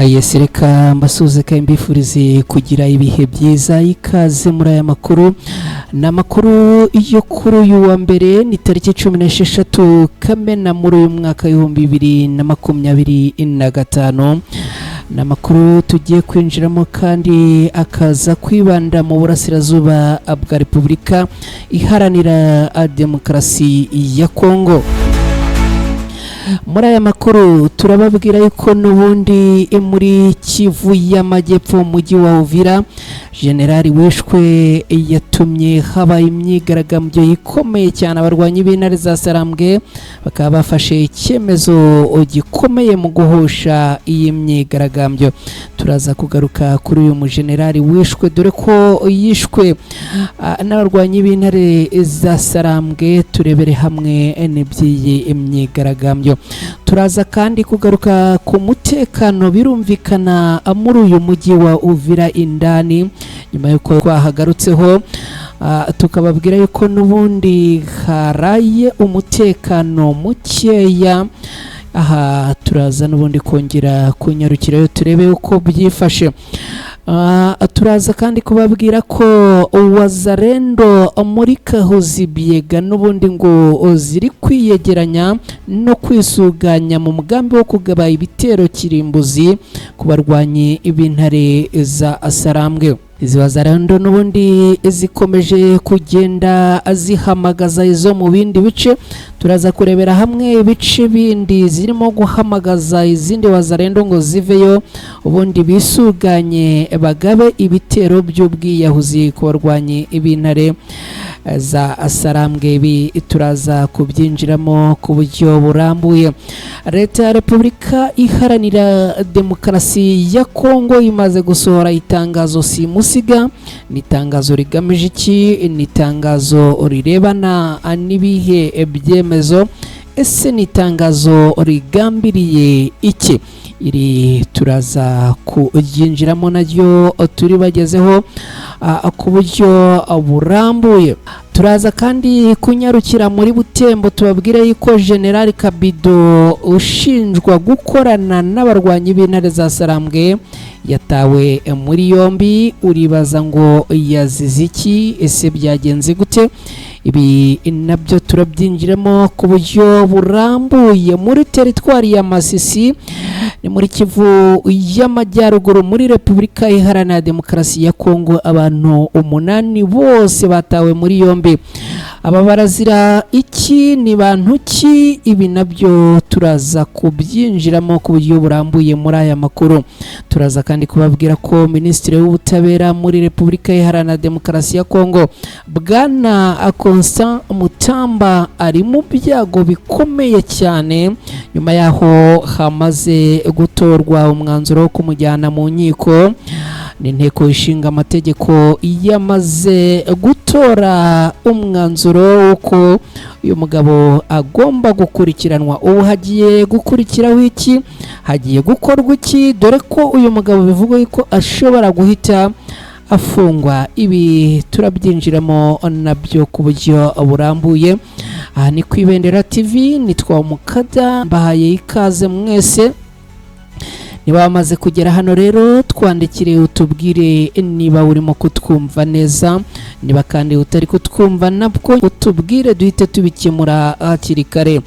Yes, reka mbasuhuze kandi mbifurize kugira ibihe byiza. Ikaze muri aya makuru. Ni amakuru yo kuri uyu wa mbere, ni tariki 16 Kamena muri uyu mwaka w'2025. Ni amakuru tugiye kwinjiramo kandi akaza kwibanda mu burasirazuba bwa Repubulika Iharanira Demokarasi ya Kongo. Muri aya makuru turababwira yuko n'ubundi muri Kivu y'Amajyepfo, mu mujyi wa Uvira, generali wishwe yatumye haba imyigaragambyo ikomeye cyane. Abarwanyi b'intare za Sarambwe bakaba bafashe icyemezo gikomeye mu guhosha iyi myigaragambyo. Turaza kugaruka kuri uyu mujenerali wishwe, dore ko yishwe n'abarwanyi b'intare za Sarambwe, turebere hamwe n'iby'iyi myigaragambyo. Turaza kandi kugaruka ku mutekano, birumvikana, muri uyu mujyi wa Uvira indani, nyuma y'uko twahagarutseho tukababwira yuko n'ubundi haraye umutekano mukeya. Aha turaza n'ubundi kongera kunyarukirayo turebe uko byifashe. Turaza kandi kubabwira ko Wazalendo muri Kahuzi Biega n'ubundi ngo ziri kwiyegeranya no kwisuganya mu mugambi wo kugaba ibitero kirimbuzi ku barwanyi b'intare za Sarambwe. Izi Wazalendo n'ubundi zikomeje kugenda zihamagaza izo mu bindi bice. Turaza kurebera hamwe ibice bindi zirimo guhamagaza izindi Wazalendo ngo ziveyo, ubundi bisuganye bagabe ibitero by'ubwiyahuzi ku barwanyi b'intare za Sarambwe. Ibi turaza kubyinjiramo ku buryo burambuye. Leta ya Repubulika Iharanira Demokarasi ya Kongo imaze gusohora itangazo simusiga. Ni itangazo rigamije iki? Ni itangazo rirebana n'ibihe byemezo? Ese ni itangazo rigambiriye iki? Iri turaza kuryinjiramo naryo turibagezeho ku buryo burambuye. Turaza kandi kunyarukira muri Butembo, tubabwire yuko General Kabido ushinjwa gukorana n'abarwanyi b'intare za Sarambwe yatawe muri yombi. Uribaza ngo yazize iki? Ese byagenze gute? Ibi nabyo turabyinjiramo ku buryo burambuye. Muri teritwari ya Masisi, ni muri Kivu y'Amajyaruguru, muri Repubulika Iharanira Demokarasi ya Kongo, abantu umunani bose batawe muri yombi. Aba barazira iki? Ni bantu ki? Ibi nabyo turaza kubyinjiramo ku buryo burambuye muri aya makuru. Turaza kandi kubabwira ko Minisitiri w'Ubutabera muri Repubulika Iharanira Demokarasi ya Kongo, Bwana Constant Mutamba, ari mu byago bikomeye cyane nyuma y'aho hamaze gutorwa umwanzuro wo kumujyana mu nkiko. N'inteko ishinga amategeko yamaze gutora umwanzuro w'uko uyu mugabo agomba gukurikiranwa. Ubu hagiye gukurikiraho iki? Hagiye gukorwa iki? Dore ko uyu mugabo bivugwa yuko ashobora guhita afungwa. Ibi turabyinjiramo nabyo ku buryo burambuye. Aha ni ku Ibendera TV, nitwa Umukada, mbahaye ikaze mwese. Niba wamaze kugera hano rero, twandikire utubwire niba urimo kutwumva neza. Niba kandi utari kutwumva, nabwo utubwire duhite tubikemura hakiri kare.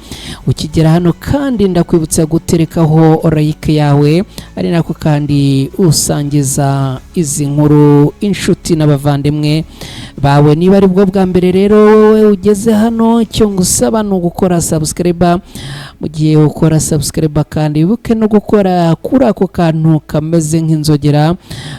Ukigera hano kandi ndakwibutsa guterekaho like yawe, ari nako kandi usangiza izi nkuru inshuti n'abavandimwe bawe. Niba ari bwo bwa mbere rero wowe ugeze hano, icyo ngusaba ni ugukora subscribe. Mu gihe ukora subscribe kandi wibuke no gukora kuri ako kantu kameze nk'inzogera,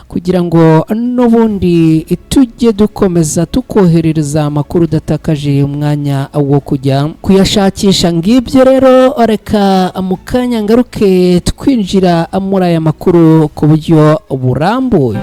kugira ngo n'ubundi tujye dukomeza tukoherereza amakuru udatakaje umwanya wo kujya kuyashakisha. Ngibyo rero, reka mu kanya ngaruke twinjira muri aya makuru ku buryo burambuye.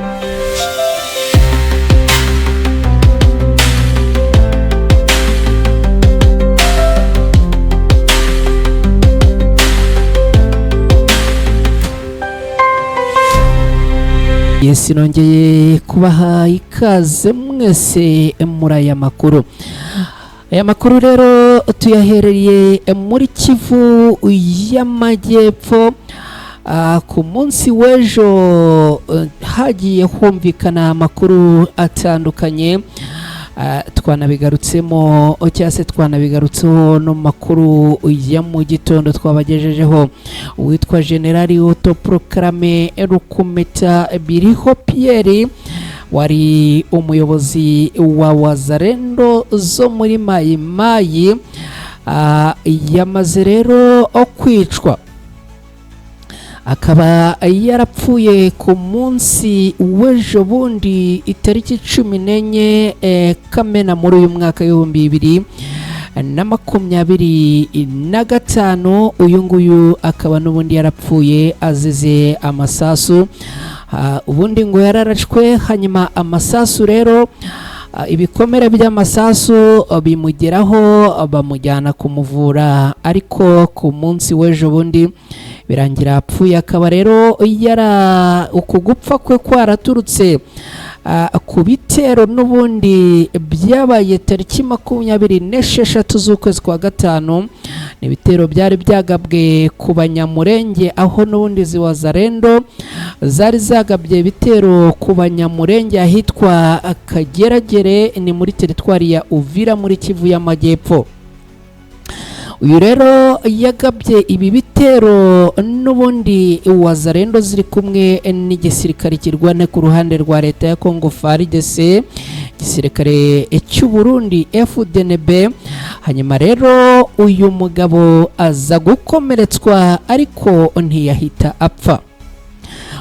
Yes, nongeye kubaha ikaze mwese muri aya makuru. Aya makuru rero tuyahereye muri Kivu y'Amajyepfo. Ku munsi w'ejo hagiye humvikana amakuru atandukanye, twanabigarutsemo cyangwa se twanabigarutseho no mu makuru ya mu gitondo twabagejejeho. Uwitwa Generali autoproclamé Rukumeta Biriho Pierre, wari umuyobozi wa Wazalendo zo muri Mayimayi, yamaze rero kwicwa, akaba yarapfuye ku munsi w'ejo bundi, itariki 14 Kamena muri uyu mwaka w'2025. Uyu nguyu akaba n'ubundi yarapfuye azize amasasu. Ubundi ngo yararashwe, hanyuma amasasu rero, ibikomere by'amasasu bimugeraho, bamujyana kumuvura, ariko ku munsi w'ejo bundi birangira apfuye. Akaba rero yara uku gupfa kwe kwaraturutse ku bitero n'ubundi byabaye tariki 26 z'ukwezi kwa gatanu. Ni ibitero byari byagabwe ku Banyamurenge, aho n'ubundi izi Wazalendo zari zagabye ibitero ku Banyamurenge ahitwa Kageragere, ni muri teritwari ya Uvira muri Kivu y'Amajyepfo. Uyu rero yagabye ibi bitero n'ubundi Wazalendo ziri kumwe n'igisirikare kirwana ku ruhande rwa leta ya Congo FARDC, igisirikare cy'u Burundi FDNB. Hanyuma rero uyu mugabo aza gukomeretswa, ariko ntiyahita apfa.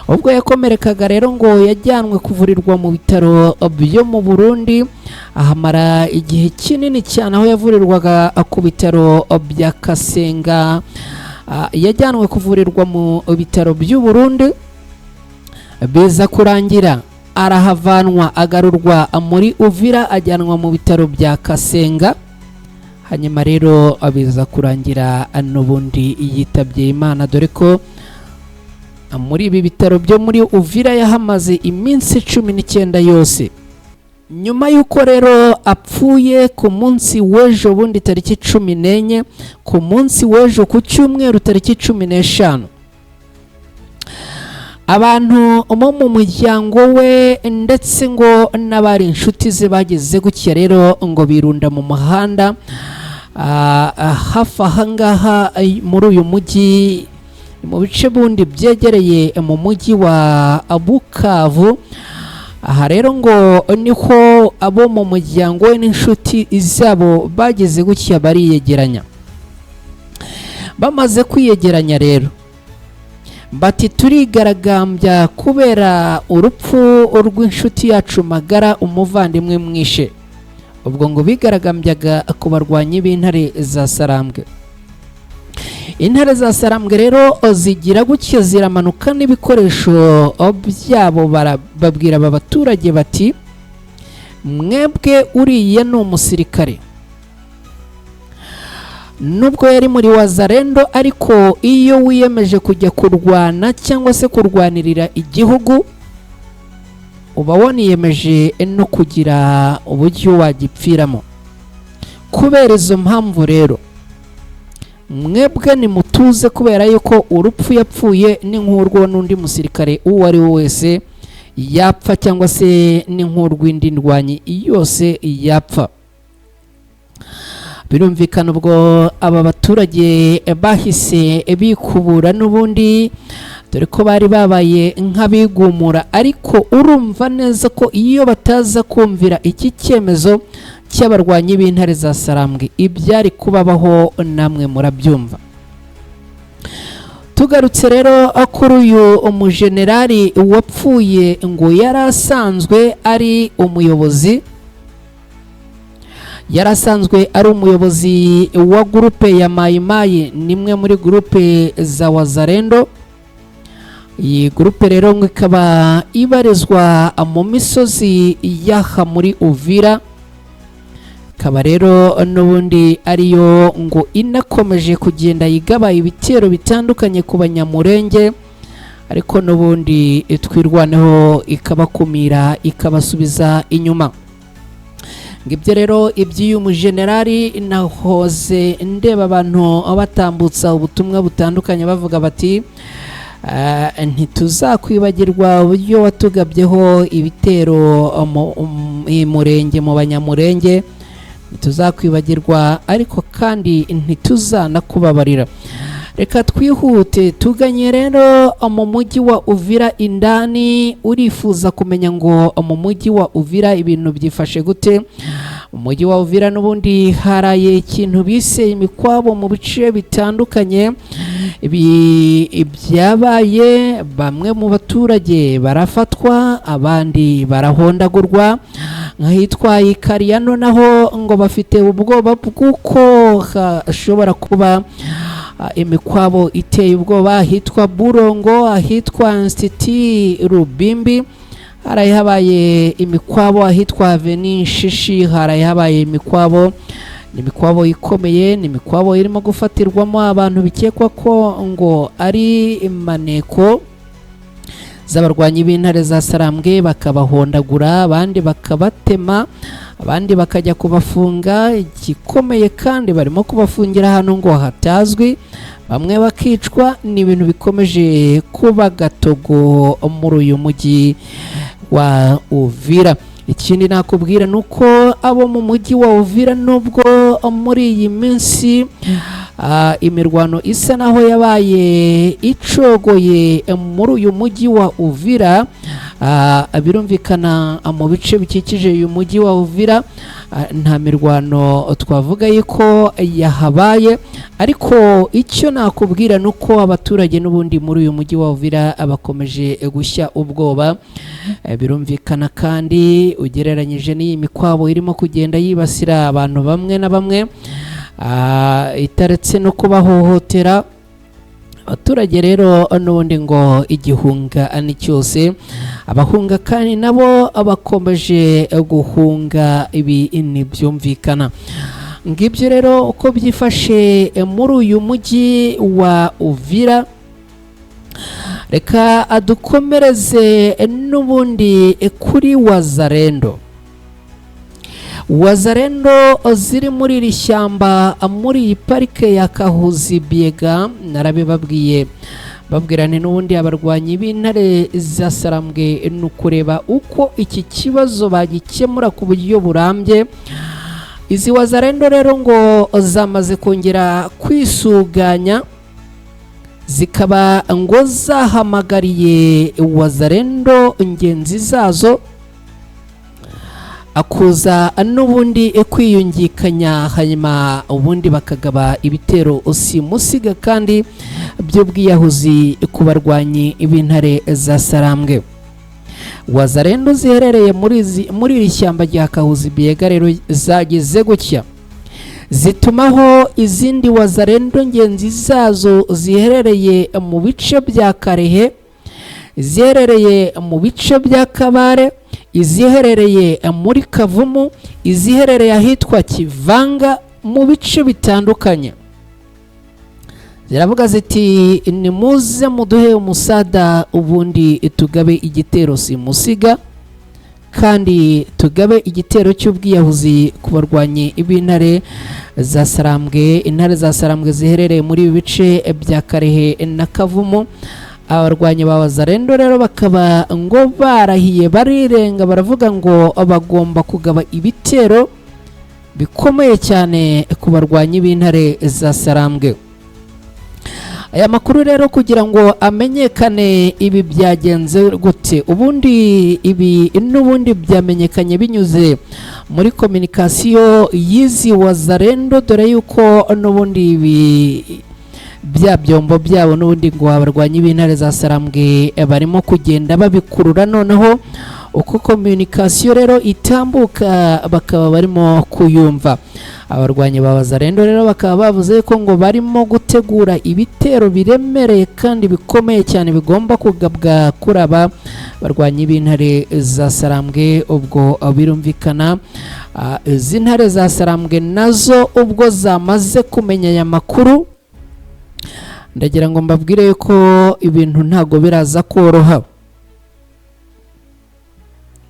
Ubwo yakomerekaga rero ngo yajyanwe kuvurirwa mu bitaro byo mu Burundi, ahamara igihe kinini cyane, aho yavurirwaga ku bitaro bya Kasenga. Yajyanwe kuvurirwa mu bitaro by'u Burundi, biza kurangira arahavanwa, agarurwa muri Uvira, ajyanwa mu bitaro bya Kasenga. Hanyuma rero biza kurangira n'ubundi yitabye Imana, dore ko muri ibi bitaro byo muri Uvira yahamaze iminsi 19 yose. Nyuma y'uko rero apfuye ku munsi w'ejo bundi tariki 14, ku munsi w'ejo ku cyumweru tariki 15, abantu bo mu muryango we ndetse ngo n'abari inshuti ze bageze gutya rero ngo birunda mu muhanda hafi aha ngaha muri uyu mujyi, mu bice bundi byegereye mu mujyi wa Bukavu. Aha rero ngo niho abo mu muryango we n'inshuti zabo bageze gutya bariyegeranya. Bamaze kwiyegeranya rero bati: "Turigaragambya kubera urupfu rw'inshuti yacu magara, umuvandimwe mwishe." Ubwo ngo bigaragambyaga ku barwanyi b'intare za Sarambwe. Intare za Sarambwe rero zigira gutya ziramanuka n'ibikoresho byabo, babwira aba baturage bati: "Mwebwe uriya ni umusirikare, nubwo yari muri Wazalendo, ariko iyo wiyemeje kujya kurwana cyangwa se kurwanirira igihugu, uba waniyemeje no kugira uburyo wagipfiramo. Kubera izo mpamvu rero, mwebwe nimutuze, kubera yuko urupfu yapfuye ni nk'urwo n'undi musirikare uwo ari we wese yapfa, cyangwa se ni nk'urw'indi ndwanyi yose yapfa." Birumvikana ubwo aba baturage bahise bikubura n'ubundi, dore ko bari babaye nk'abigumura. Ariko urumva neza ko iyo bataza kumvira iki cyemezo cy'abarwanyi b'intare za Sarambwe, ibyari kubabaho namwe murabyumva. Tugarutse rero kuri uyu umujenerali wapfuye, ngo yari asanzwe ari umuyobozi, yari asanzwe ari umuyobozi wa groupe ya Mayimayi, nimwe muri groupe za Wazalendo. Iyi groupe rero ngo ikaba ibarizwa mu misozi y'aha muri Uvira, ikaba rero n'ubundi ariyo ngo inakomeje kugenda igaba ibitero bitandukanye ku Banyamurenge, ariko n'ubundi Twirwaneho ikabakumira, ikabasubiza inyuma. Ngibyo rero iby'uyu mujenerali. Nahoze ndeba abantu batambutsa ubutumwa butandukanye bavuga bati Ntituzakwibagirwa uburyo watugabyeho ibitero mu murenge, mu Banyamurenge. Ntituzakwibagirwa, ariko kandi ntituzanakubabarira. Reka twihute tuganye rero mu mujyi wa Uvira indani. Urifuza kumenya ngo mu mujyi wa Uvira ibintu byifashe gute? Mu mujyi wa Uvira n'ubundi haraye ikintu bise imikwabo mu bice bitandukanye. Ibi byabaye, bamwe mu baturage barafatwa, abandi barahondagurwa. Nk'ahitwa Ikariyano naho ngo bafite ubwoba bw'uko hashobora kuba imikwabo iteye ubwoba. Ahitwa Burongo, ahitwa Institut Rubimbi haraye habaye imikwabo, ahitwa Veni Shishi haraye habaye imikwabo. Ni imikwabo ikomeye, ni imikwabo irimo gufatirwamo abantu bikekwa ko ngo ari maneko z'abarwanyi b'intare za Sarambwe, bakabahondagura, abandi bakabatema, abandi bakajya kubafunga. Igikomeye kandi barimo kubafungira ahantu ngo hatazwi, bamwe bakicwa. Ni ibintu bikomeje kuba gatogo muri uyu mujyi wa Uvira. Ikindi nakubwira ni uko abo mu mujyi wa Uvira, nubwo muri iyi minsi imirwano isa naho yabaye icogoye muri uyu mujyi wa Uvira, birumvikana mu bice bikikije uyu mujyi wa Uvira nta mirwano twavuga yuko yahabaye, ariko icyo nakubwira ni uko abaturage n'ubundi muri uyu mujyi wa Uvira bakomeje gushya ubwoba. Birumvikana kandi ugereranyije n'iyi mikwabo irimo kugenda yibasira abantu bamwe na bamwe, itaretse no kubahohotera abaturage rero n'ubundi ngo igihunga ni cyose. Abahunga kandi nabo bakomeje guhunga, ibi ntibyumvikana. Ngibyo rero uko byifashe muri uyu mujyi wa Uvira. Reka adukomereze n'ubundi kuri Wazalendo. Wazalendo ziri muri iri shyamba, muri iyi parike ya Kahuzi Biega, narabibabwiye, babwirane n'ubundi abarwanyi b'intare za Sarambwe ni ukureba uko iki kibazo bagikemura ku buryo burambye. Izi Wazalendo rero ngo zamaze kongera kwisuganya, zikaba ngo zahamagariye Wazalendo ingenzi zazo akuza n'ubundi kwiyungikanya, hanyuma ubundi bakagaba ibitero simusiga kandi by'ubwiyahuzi ku barwanyi b'intare za Sarambwe. Wazalendo ziherereye muri iri shyamba rya Kahuzi Biega rero zagize gutya zitumaho izindi Wazalendo ngenzi zazo ziherereye mu bice bya Karehe, iziherereye mu bice bya Kabare, iziherereye muri Kavumu, iziherereye ahitwa Kivanga, mu bice bitandukanye. Ziravuga ziti: "Nimuze muduhe umusada, ubundi tugabe igitero simusiga, kandi tugabe igitero cy'ubwiyahuzi ku barwanyi b'intare za Sarambwe." Intare za Sarambwe ziherereye muri ibi bice bya Karehe na Kavumu, abarwanyi ba Wazalendo rero bakaba ngo barahiye barirenga, baravuga ngo bagomba kugaba ibitero bikomeye cyane ku barwanyi b'intare za Sarambwe. Aya makuru rero kugira ngo amenyekane, ibi byagenze gute? Ubundi ibi n'ubundi byamenyekanye binyuze muri communication y'izi Wazalendo, dore yuko n'ubundi ibi bya byombo byabo n'ubundi ngo abarwanyi b'intare za Sarambwe barimo kugenda babikurura. Noneho uko communication rero itambuka bakaba barimo kuyumva. Abarwanyi ba Wazalendo rero bakaba bavuze ko ngo barimo gutegura ibitero biremereye kandi bikomeye cyane bigomba kugabwa kuri aba barwanyi b'intare za Sarambwe. Ubwo birumvikana izi ntare za Sarambwe nazo ubwo zamaze kumenya aya makuru, ndagira ngo mbabwire ko ibintu ntago biraza koroha,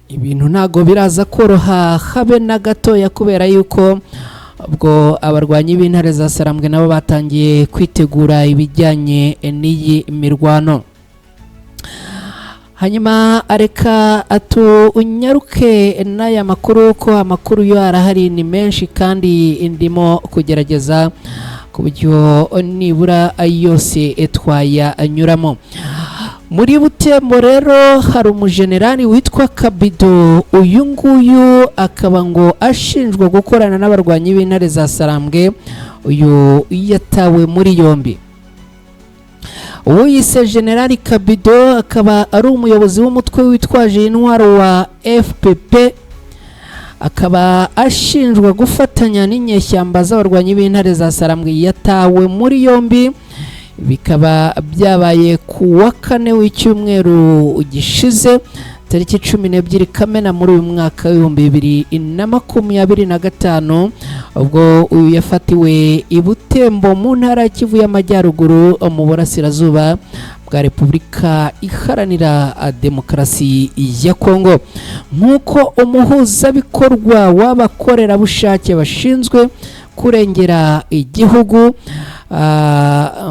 ibintu ntago biraza koroha habe na gatoya, kubera yuko ubwo abarwanyi b'intare za Sarambwe nabo batangiye kwitegura ibijyanye n'iyi mirwano. Hanyuma areka atunyaruke n'aya makuru, ko amakuru yo arahari ni menshi, kandi ndimo kugerageza ku buryo nibura yose twayanyuramo. Muri Butembo rero hari umujenerali witwa Kabido. Uyu nguyu akaba ngo ashinjwa gukorana n'abarwanyi b'intare za Sarambwe. Uyu yatawe muri yombi. Uwiyise Generali Kabido akaba ari umuyobozi w'umutwe witwaje intwaro wa FPP, akaba ashinjwa gufatanya n'inyeshyamba z'abarwanyi b'intare za Sarambwe. Yatawe muri yombi, bikaba byabaye ku wa kane w'icyumweru gishize, tariki 12 Kamena muri uyu mwaka w'2025, ubwo uyu yafatiwe i Butembo mu ntara ya Kivu y'Amajyaruguru, mu burasirazuba bwa Repubulika Iharanira Demokarasi ya Kongo. Nk'uko umuhuzabikorwa w'abakorerabushake bashinzwe kurengera igihugu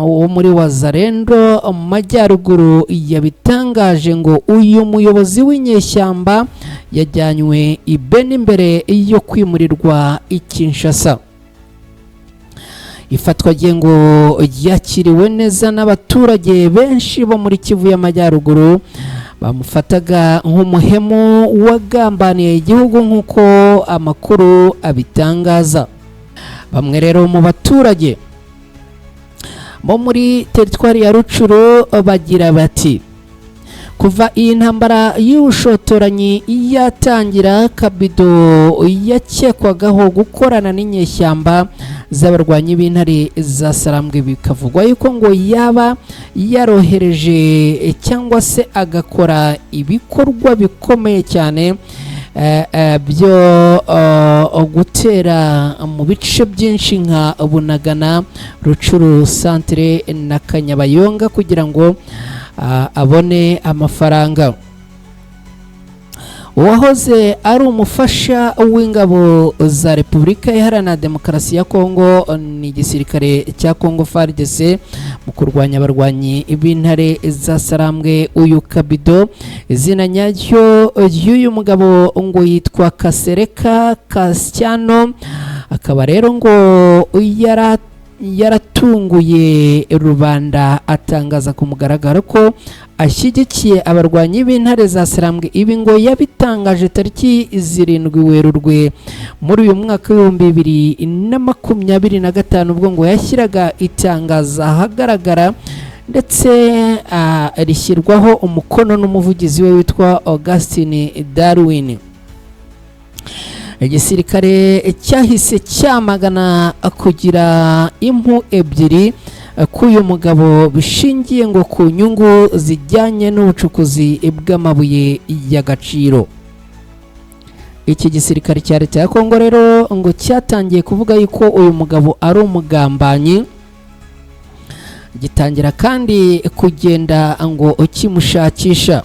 wo muri Wazalendo mu majyaruguru yabitangaje, ngo uyu muyobozi w'inyeshyamba yajyanywe i Beni mbere yo kwimurirwa i Kinshasa. Ifatwa rye ngo ryakiriwe neza n'abaturage benshi bo muri Kivu y'Amajyaruguru, bamufataga nk'umuhemu wagambaniye igihugu, nk'uko amakuru abitangaza. Bamwe rero mu baturage bo muri teritwari ya Rutshuru bagira bati: "Kuva iyi ntambara y'ubushotoranyi yatangira, Kabido yakekwagaho gukorana n'inyeshyamba z'abarwanyi b'intare za Sarambwe. Bikavugwa yuko ngo yaba yarohereje cyangwa se agakora ibikorwa bikomeye cyane byo gutera mu bice byinshi nka Bunagana, Rutshuru santere na Kanyabayonga kugira ngo abone amafaranga." Uwahoze ari umufasha w'ingabo za Repubulika Iharanira Demokarasi ya Kongo, ni igisirikare cya Kongo FARDC, mu kurwanya abarwanyi b'intare za Sarambwe, uyu Kabido, izina nyaryo ry'uyu mugabo ngo yitwa Kasereka Kasyano, akaba rero ngo yaratunguye rubanda atangaza ku mugaragaro ko ashyigikiye abarwanyi b'intare za Sarambwe. Ibi ngo yabitangaje tariki 7 Werurwe muri uyu mwaka w'2025, ubwo ngo yashyiraga itangazo ahagaragara, ndetse rishyirwaho umukono n'umuvugizi we witwa Augustin Darwin. Igisirikare cyahise cyamagana kugira impu ebyiri k'uyu mugabo, bishingiye ngo ku nyungu zijyanye n'ubucukuzi bw'amabuye y'agaciro. Iki gisirikare cya leta ya Kongo rero ngo cyatangiye kuvuga yuko uyu mugabo ari umugambanyi, gitangira kandi kugenda ngo kimushakisha.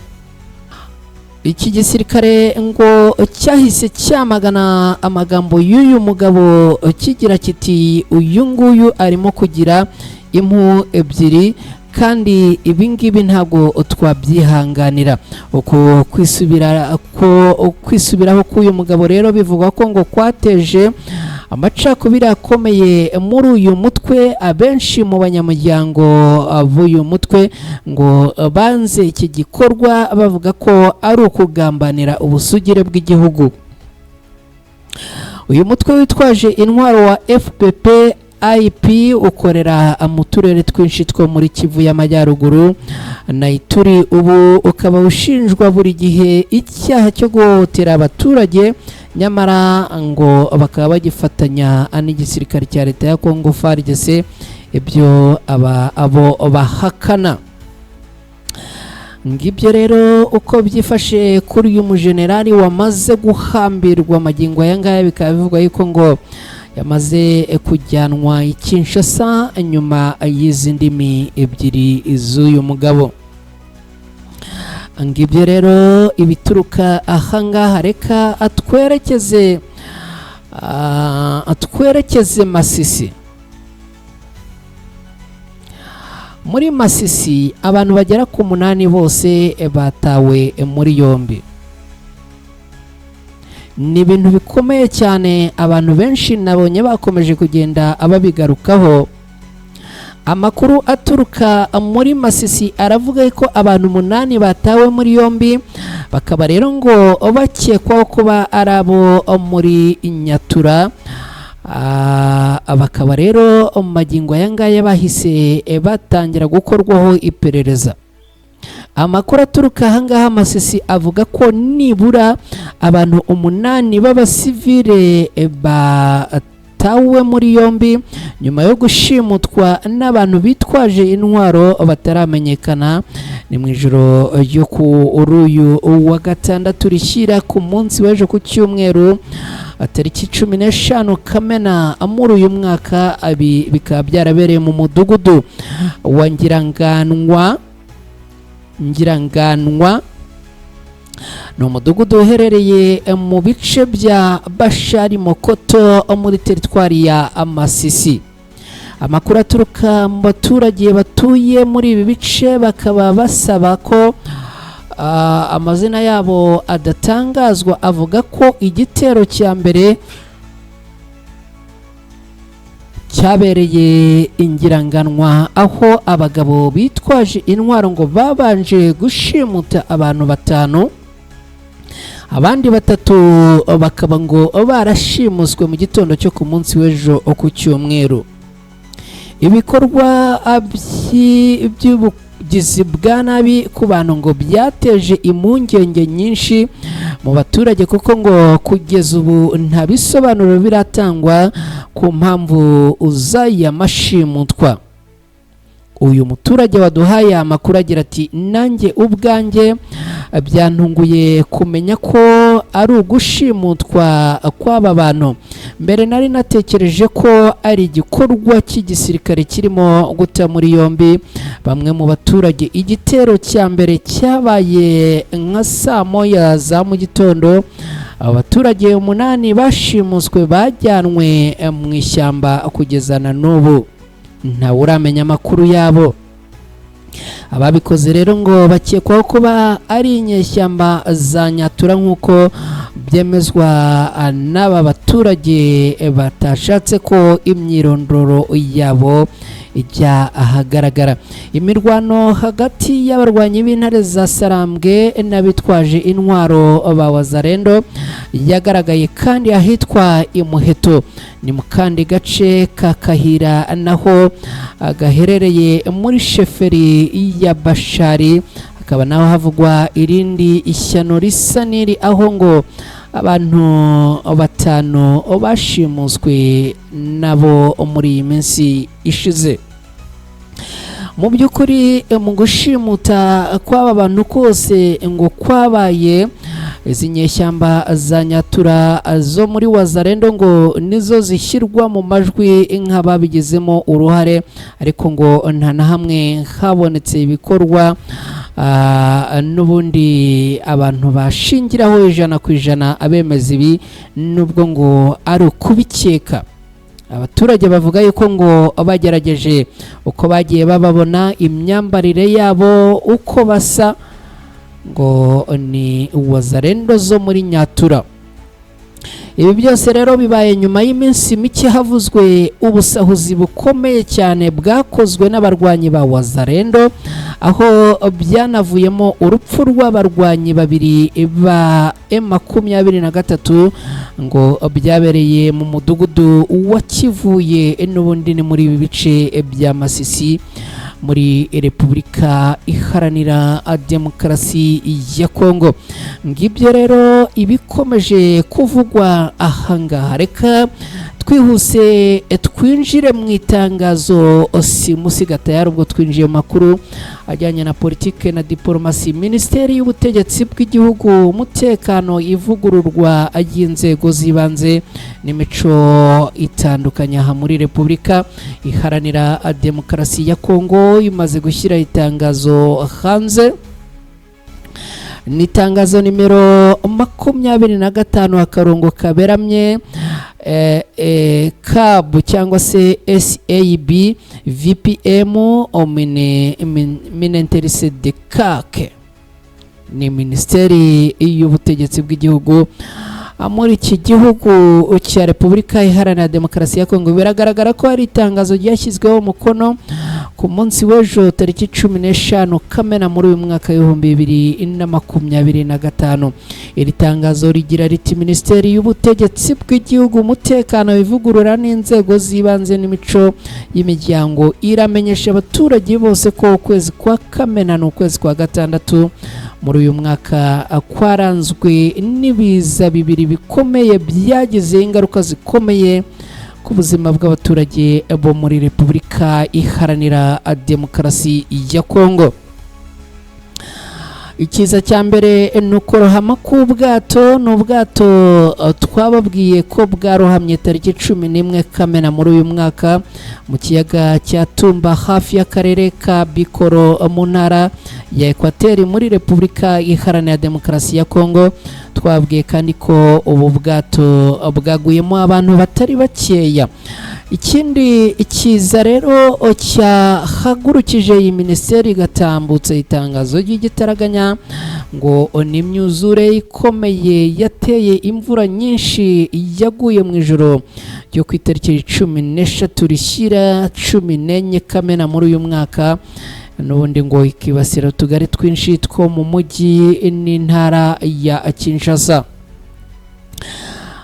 Iki gisirikare ngo cyahise cyamagana amagambo y'uyu mugabo, kigira kiti: "Uyu nguyu arimo kugira impu ebyiri, kandi ibi ngibi ntabwo twabyihanganira." Uku kwisubira ko kwisubiraho k'uyu mugabo rero bivugwa ko ngo kwateje amacakubiri akomeye muri uyu mutwe. Abenshi mu banyamuryango b'uyu mutwe ngo banze iki gikorwa, bavuga ko ari ukugambanira ubusugire bw'igihugu. Uyu mutwe witwaje intwaro wa FPP IP ukorera mu turere twinshi two muri Kivu y'Amajyaruguru na Ituri. Ubu ukaba ushinjwa buri gihe icyaha cyo guhohotera abaturage, nyamara ngo bakaba bagifatanya n'igisirikare cya leta ya Kongo FARDC, ibyo aba abo bahakana. Ngibyo rero uko byifashe kuri uyu mujenerali wamaze guhambirwa amagingo aya ngaya. Bikaba bivugwa yuko ngo yamaze kujyanwa i Kinshasa nyuma y'izi ndimi ebyiri z'uyu mugabo. Ngibyo rero ibituruka ahangaha. Reka atwerekeze Masisi. Muri Masisi abantu bagera ku 8 bose batawe muri yombi. Ni ibintu bikomeye cyane, abantu benshi nabonye bakomeje kugenda babigarukaho. Amakuru aturuka muri Masisi aravuga ko abantu 8 batawe muri yombi, bakaba rero ngo bakekwaho kuba ari abo muri Nyatura. Bakaba rero mu magingo aya ngaya bahise batangira gukorwaho iperereza. Amakuru aturuka ahangaha Masisi avuga ko nibura abantu 8 b'abasivile batawe muri yombi nyuma yo gushimutwa n'abantu bitwaje intwaro bataramenyekana. Ni mu ijoro ryo kuri uyu wa gatandatu rishyira ku munsi w'ejo ku cyumweru, tariki 15 Kamena muri uyu mwaka. Ibi bikaba byarabereye mu mudugudu wa Ngiranganwa. Ni umudugudu uherereye mu bice bya Bashari Mokoto muri teritwari ya Masisi. Amakuru aturuka mu baturage batuye muri ibi bice bakaba basaba ko amazina yabo adatangazwa, avuga ko igitero cya mbere cyabereye Ingiranganwa, aho abagabo bitwaje intwaro ngo babanje gushimuta abantu 5, abandi 3 bakaba ngo barashimuswe mu gitondo cyo ku munsi w'ejo ku cyumweru. Ibikorwa by'ubugizi bwa nabi ku bantu ngo byateje impungenge nyinshi mu baturage, kuko ngo kugeza ubu nta bisobanuro biratangwa ku mpamvu z'aya mashimutwa. Uyu muturage waduhaye amakuru agira ati: "Nanjye ubwanjye byantunguye kumenya ko ari ugushimutwa kw'aba bantu. Mbere nari natekereje ko ari igikorwa cy'igisirikare kirimo guta muri yombi bamwe mu baturage." Igitero cya mbere cyabaye nka saa 1 za mu gitondo. Abaturage 8 bashimuswe bajyanwe mu ishyamba, kugeza na n'ubu ntawe uramenya amakuru yabo. Ababikoze rero ngo bakekwaho kuba ari inyeshyamba za Nyatura, nk'uko byemezwa n'aba baturage batashatse ko imyirondoro yabo ijya ahagaragara. Imirwano hagati y'abarwanyi b'intare za Sarambwe n'abitwaje intwaro ba Wazarendo yagaragaye kandi ahitwa Imuheto, ni mu kandi gace ka Kahira naho gaherereye muri sheferi ya Bashari, hakaba naho havugwa irindi ishyano risa n'iri, aho ngo abantu 5 bashimuswe nabo muri iyi minsi ishize. Mu by'ukuri mu gushimuta kw'aba bantu kose ngo kwabaye, izi nyeshyamba za Nyatura zo muri Wazarendo ngo nizo zishyirwa mu majwi nk'ababigizemo uruhare, ariko ngo nta na hamwe habonetse ibikorwa n'ubundi abantu bashingiraho 100% abemeza ibi, nubwo ngo ari ukubikeka. Abaturage bavuga yuko ngo bagerageje uko bagiye bababona, imyambarire yabo uko basa, ngo ni Wazarendo zo muri Nyatura. Ibi byose rero bibaye nyuma y'iminsi mike havuzwe ubusahuzi bukomeye cyane bwakozwe n'abarwanyi ba Wazarendo, aho byanavuyemo urupfu rw'abarwanyi 2 ba M23, ngo byabereye mu mudugudu wa Kivuye, n'ubundi ni muri ibi bice bya Masisi muri Repubulika Iharanira Demokarasi ya Kongo. Ngibyo rero ibikomeje kuvugwa ahangaha. Reka twihuse twinjire mu itangazo simusiga tayari. Ubwo twinjiye mu makuru ajyanye na politike na diporomasi, Minisiteri y'Ubutegetsi bw'Igihugu, Umutekano, Ivugururwa ry'Inzego z'Ibanze n'Imico itandukanye aha muri Repubulika Iharanira Demokarasi ya Kongo imaze gushyira itangazo hanze. Ni itangazo nimero 25 akarongo kaberamye CAB cyangwa se SAB VPM Mininterese de CAC, ni Minisiteri y'Ubutegetsi bw'Igihugu muri iki gihugu cya Repubulika Iharanira Demokarasi ya Kongo. Biragaragara ko hari itangazo ryashyizweho umukono ku munsi w'ejo tariki 15 Kamena muri uyu mwaka w'2025. Iri tangazo rigira riti: "Minisiteri y'Ubutegetsi bw'Igihugu, Umutekano, Ivugurura n'Inzego z'Ibanze n'Imico y'Imiryango iramenyesha abaturage bose ko ukwezi kwa Kamena, ni ukwezi kwa gatandatu muri uyu mwaka, kwaranzwe n'ibiza bibiri bikomeye byagize ingaruka zikomeye ku buzima bw'abaturage bo muri Repubulika Iharanira Demokarasi ya Kongo." Ikiza cya mbere ni ukorohama k'ubwato. Ni ubwato twababwiye ko bwarohamye tariki 11 Kamena muri uyu mwaka mu kiyaga cya Tumba, hafi y'akarere ka Bikoro mu ntara ya Ekwateri muri Repubulika Iharanira Demokarasi ya Kongo. Twabwiye kandi ko ubu bwato bwaguyemo abantu batari bakeya. Ikindi ikiza rero cyahagurukije iyi minisiteri igatambutsa itangazo ry'igitaraganya ngo ni imyuzure ikomeye yateye imvura nyinshi yaguye mu ijoro ryo ku itariki 13 rishyira 14 Kamena muri uyu mwaka, n'ubundi ngo ikibasira utugari twinshi two mu mujyi n'intara ya Kinshasa.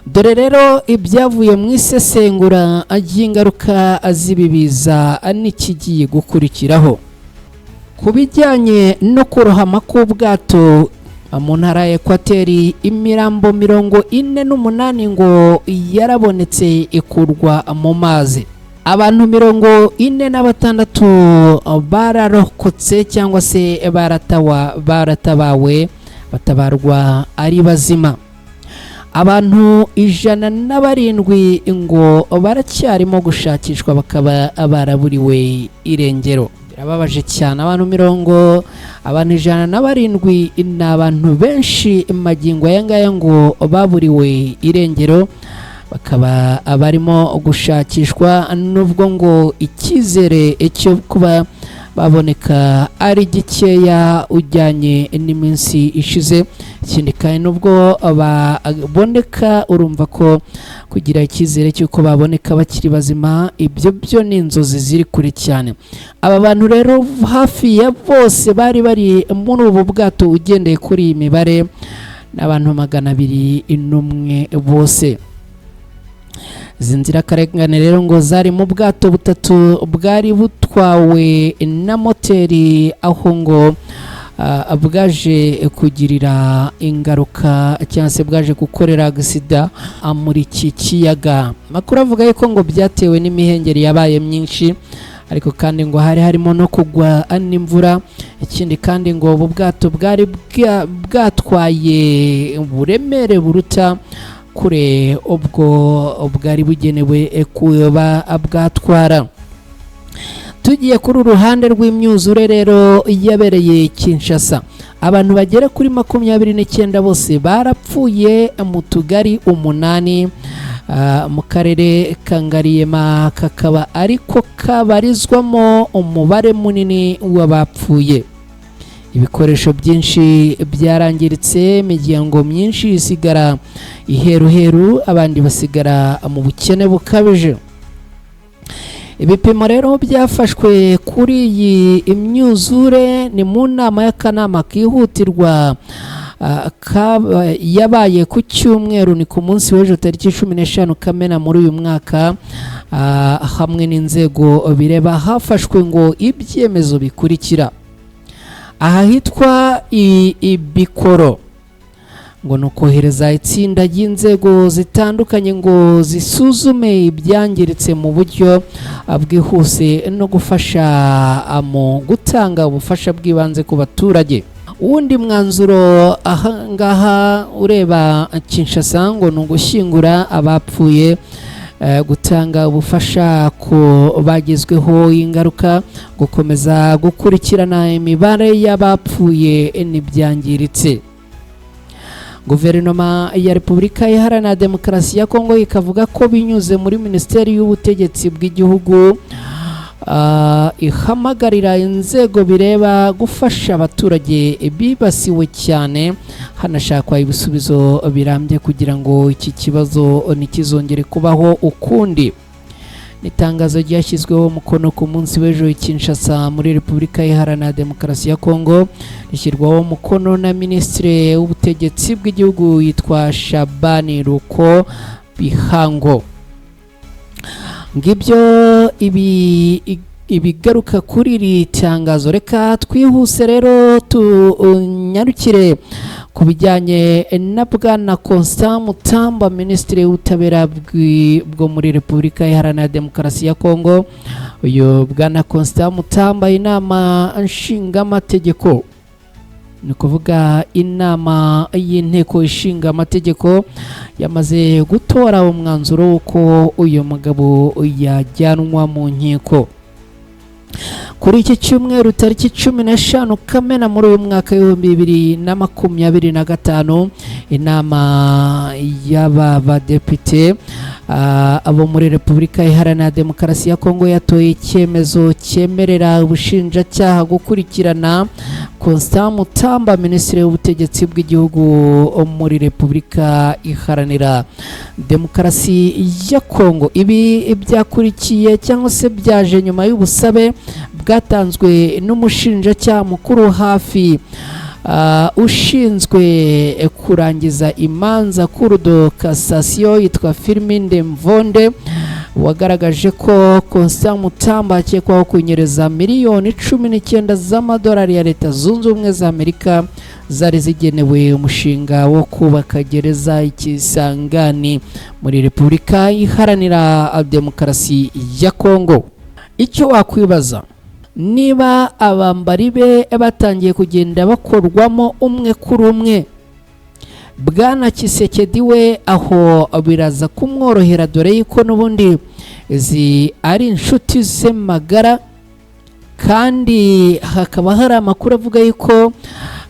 Dore rero ibyavuye mu isesengura ry'ingaruka z'ibibiza n'ikigiye gukurikiraho. Ku bijyanye no kurohama k'ubwato mu ntara ya Ekwateri, imirambo 48 ngo yarabonetse ikurwa mu mazi. Abantu 46 bararokotse cyangwa se baratabawe, batabarwa ari bazima. Abantu 107 ngo baracyarimo gushakishwa, bakaba baraburiwe irengero. Birababaje cyane. Abantu 107 ni abantu benshi. Magingo aya ngaya ngo baburiwe irengero, bakaba barimo gushakishwa, nubwo ngo icyizere cyo kuba baboneka ari gikeya ujyanye n'iminsi ishize. Ikindi kandi, nubwo baboneka, urumva ko kugira icyizere cy'uko baboneka bakiri bazima, ibyo byo ni inzozi ziri kure cyane. Aba bantu rero hafi ya bose bari bari muri ubu bwato, ugendeye kuri iyi mibare, ni abantu 201 bose. Izi nzirakarengane rero ngo zari mu bwato butatu bwari butwawe na moteri, aho ngo bwaje kugirira ingaruka cyangwa se bwaje gukorera agisida muri iki kiyaga. Amakuru avuga yuko ngo byatewe n'imihengeri yabaye myinshi, ariko kandi ngo hari harimo no kugwa n'imvura. Ikindi kandi, ngo ubu bwato bwari bwatwaye uburemere buruta kure ubwo bwari bugenewe kuba bwatwara. Tugiye kuri uruhande rw'imyuzure rero yabereye Kinshasa, abantu bagera kuri 29 bose barapfuye mu tugari umunani mu karere ka Ngariyema, kakaba ariko kabarizwamo umubare munini w'abapfuye. Ibikoresho byinshi byarangiritse, imiryango myinshi isigara iheruheru, abandi basigara mu bukene bukabije. Ibipimo rero byafashwe kuri iyi imyuzure ni mu nama y'akanama kihutirwa yabaye ku cyumweru, ni ku munsi w'ejo tariki 15 Kamena muri uyu mwaka, hamwe n'inzego bireba. Hafashwe ngo ibyemezo bikurikira: aha hitwa Ibikoro ngo ni ukohereza itsinda ry'inzego zitandukanye ngo zisuzume ibyangiritse mu buryo bwihuse no gufasha mu gutanga ubufasha bw'ibanze ku baturage. Uwundi mwanzuro aha ngaha ureba Kinshasa ngo ni ugushyingura abapfuye, gutanga ubufasha ku bagizweho ingaruka, gukomeza gukurikirana imibare y'abapfuye n'ibyangiritse. Guverinoma ya Repubulika Iharanira Demokarasi ya Kongo ikavuga ko binyuze muri Minisiteri y'Ubutegetsi bw'Igihugu ihamagarira inzego bireba gufasha abaturage bibasiwe cyane, hanashakwa ibisubizo birambye kugira ngo iki kibazo ntikizongere kubaho ukundi. Ni itangazo ryashyizweho umukono ku munsi w'ejo i Kinshasa muri Repubulika Iharanira Demokarasi ya Kongo, rishyirwaho umukono na Minisitiri w'Ubutegetsi bw'Igihugu yitwa Shabani Ruko Bihango. Ngibyo ibi ibigaruka kuri iri tangazo. Reka twihuse rero tunyarukire ku bijyanye na Bwana Constant Mutamba, Minisitiri w'Ubutabera bwo muri Repubulika Iharanira Demokarasi ya Kongo. Uyu Bwana Constant Mutamba, inama nshingamategeko, ni ukuvuga inama y'Inteko Ishinga Amategeko, yamaze gutora umwanzuro w'uko uyu mugabo yajyanwa mu nkiko. Kuri iki cyumweru tariki 15 Kamena muri uyu mwaka w'2025, inama y'aba badepite abo muri Repubulika Iharanira Demokarasi ya Kongo yatoye icyemezo cyemerera ubushinjacyaha gukurikirana Constant Mutamba, Minisitiri w'Ubutegetsi bw'Igihugu muri Repubulika Iharanira Demokarasi ya Kongo. Ibi byakurikiye cyangwa se byaje nyuma y'ubusabe bwatanzwe n'umushinjacyaha mukuru hafi ushinzwe kurangiza imanza, Cour de cassation, yitwa Firmin Mvonde, wagaragaje ko Constant Mutamba akekwaho kunyereza miliyoni 19 z'amadolari ya Leta Zunze Ubumwe za Amerika zari zigenewe umushinga wo kubaka gereza Ikisangani muri Repubulika Iharanira Demokarasi ya Kongo. Icyo wakwibaza, niba abambari be batangiye kugenda bakorwamo umwe kuri umwe, Bwana Tshisekedi we aho biraza kumworohera, dore yuko n'ubundi izi ari inshuti ze magara, kandi hakaba hari amakuru avuga yuko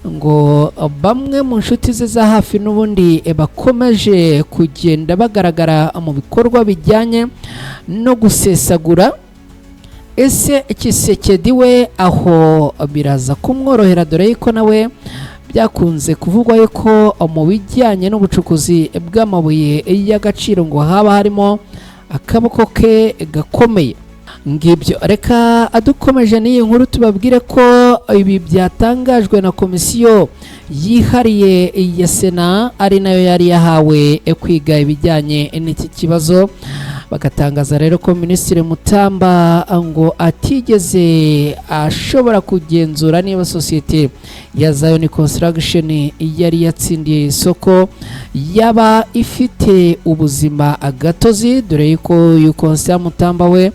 ngo bamwe mu nshuti ze za hafi n'ubundi bakomeje kugenda bagaragara mu bikorwa bijyanye no gusesagura. Ese Tshisekedi we aho biraza kumworohera, dore yuko nawe byakunze kuvugwa yuko mu bijyanye n'ubucukuzi bw'amabuye y'agaciro ngo haba harimo akaboko ke gakomeye? Ngibyo. Reka adukomeje n'iyi nkuru tubabwire ko ibi byatangajwe na komisiyo yihariye ya Sena, ari nayo yari yahawe kwiga ibijyanye n'iki kibazo. Bagatangaza rero ko Minisitiri Mutamba ngo atigeze ashobora kugenzura niba sosiyete ya Zion Construction yari yatsindiye isoko yaba ifite ubuzima gatozi, dore yuko uyu Constant Mutamba we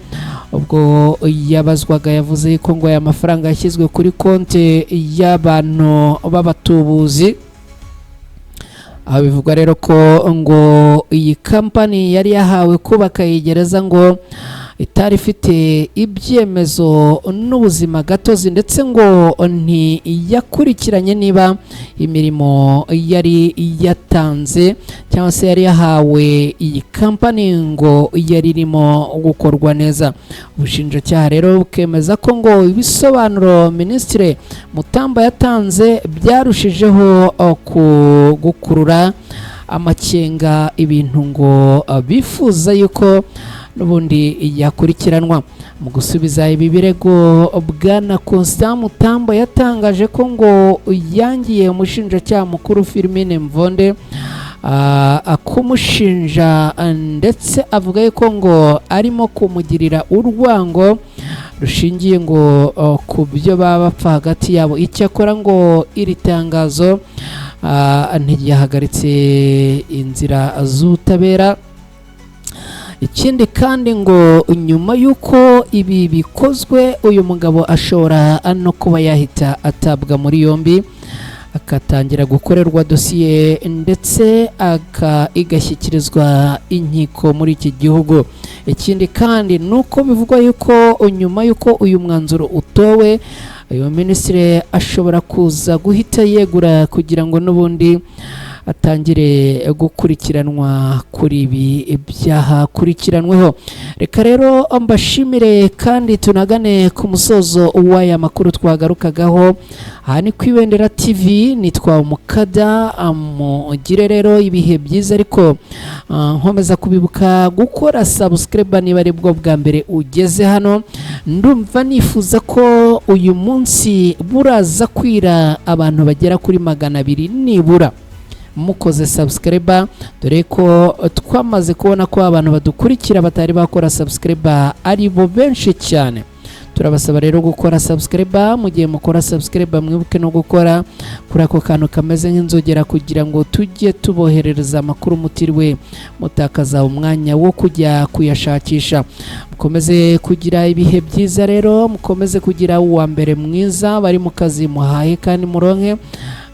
ubwo yabazwaga yavuze ko ngo aya mafaranga yashyizwe kuri konti y'abantu b'abatubuzi. Aho bivugwa rero ko ngo iyi kampani yari yahawe kubaka iyi gereza ngo itari ifite ibyemezo n'ubuzima gatozi, ndetse ngo ntiyakurikiranye niba imirimo yari yatanze cyangwa se yari yahawe iyi kampani ngo yari irimo gukorwa neza. Ubushinjacyaha rero bukemeza ko ngo ibisobanuro Minisitiri Mutamba yatanze byarushijeho gukurura amakenga, ibintu ngo bifuza yuko n'ubundi yakurikiranwa. Mu gusubiza ibi birego, Bwana Constant Mutamba yatangaje ko ngo yangiye umushinjacyaha mukuru Firmin Mvonde kumushinja, ndetse avuga yuko ngo arimo kumugirira urwango rushingiye ngo ku byo baba bapfa hagati yabo. Icyakora ngo iri tangazo ntiryahagaritse inzira z'ubutabera. Ikindi kandi ngo nyuma y'uko ibi bikozwe, uyu mugabo ashobora no kuba yahita atabwa muri yombi, akatangira gukorerwa dosiye, ndetse igashyikirizwa inkiko muri iki gihugu. Ikindi kandi ni uko bivugwa yuko nyuma y'uko uyu mwanzuro utowe, uyu minisitiri ashobora kuza guhita yegura kugira ngo n'ubundi Atangire gukurikiranwa kuri ibi byaha akurikiranweho. Reka rero mbashimire kandi tunagane ku musozo w'aya makuru twagarukagaho. Aha ni ku Ibendera TV, nitwa Umukada. Mugire rero ibihe byiza, ariko nkomeza kubibuka gukora subscribe niba ari bwo bwa mbere ugeze hano. Ndumva nifuza ko uyu munsi buraza kwira abantu bagera kuri 200 nibura mukoze subscribe, dore ko twamaze kubona ko abantu badukurikira batari bakora subscribe ari bo benshi cyane. Turabasaba rero gukora subscribe. Mu gihe mukora subscribe, mwibuke no gukora kuri ako kantu kameze nk'inzogera kugira ngo tujye tuboherereza amakuru mutiriwe mutakaza umwanya wo kujya kuyashakisha. Mukomeze kugira ibihe byiza rero, mukomeze kugira uwa mbere mwiza. Bari mu kazi, muhahe kandi muronke,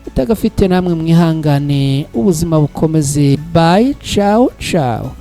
utagafite namwe mwihangane, ubuzima bukomeze. Bye, ciao ciao.